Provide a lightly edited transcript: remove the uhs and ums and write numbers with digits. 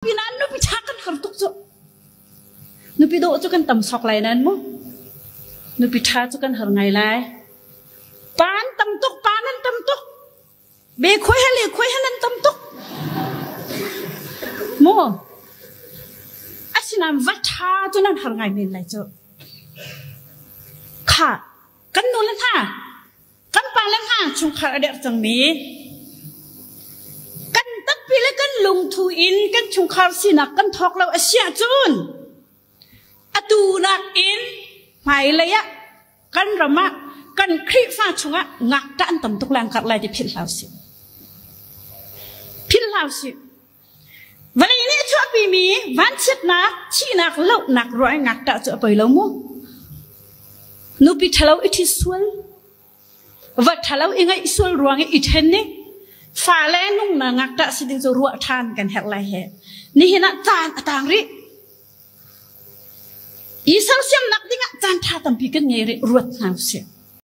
Pinah nupi ṭha kan har tuk cu. Nupi dawh cu kan tam sok lai nan mu. Nupi ṭha cu kan har ngai lai. Pa an tam tuk, pa nan tam tuk. Be khuai he le khuai he nan tam tuk. Mu. Asinain va ṭha cu nan har ngai men lai cu. Kha, kan nu le hna, Kan pa le hna chungkhar a derh cangmi kan takpi le kan lungthu in kan chungkhar sinak kan thawk lo a si ahcun atu nakin hmailei ah kan ram ah kan Khrihfa chungah ngakṭah an tam tuk lang karh lai ti philh hlah usih. Philh hlah usih. Vawlei nih a chuahpimi vanchiatnak, thihnak, lohnak ruah i ngakṭah cu a poi lo mu. Nupi ṭhalo i ṭhi sual, va ṭhalo i ngaih sual ruang i i ṭhen i fale nungna ngakṭah si ding cu ruah ṭhan kan herh lai he. Nihin ah caan a tang rih. I sersiamnak dingah caan ṭha tampi kan ngei rih, ruat hna usih.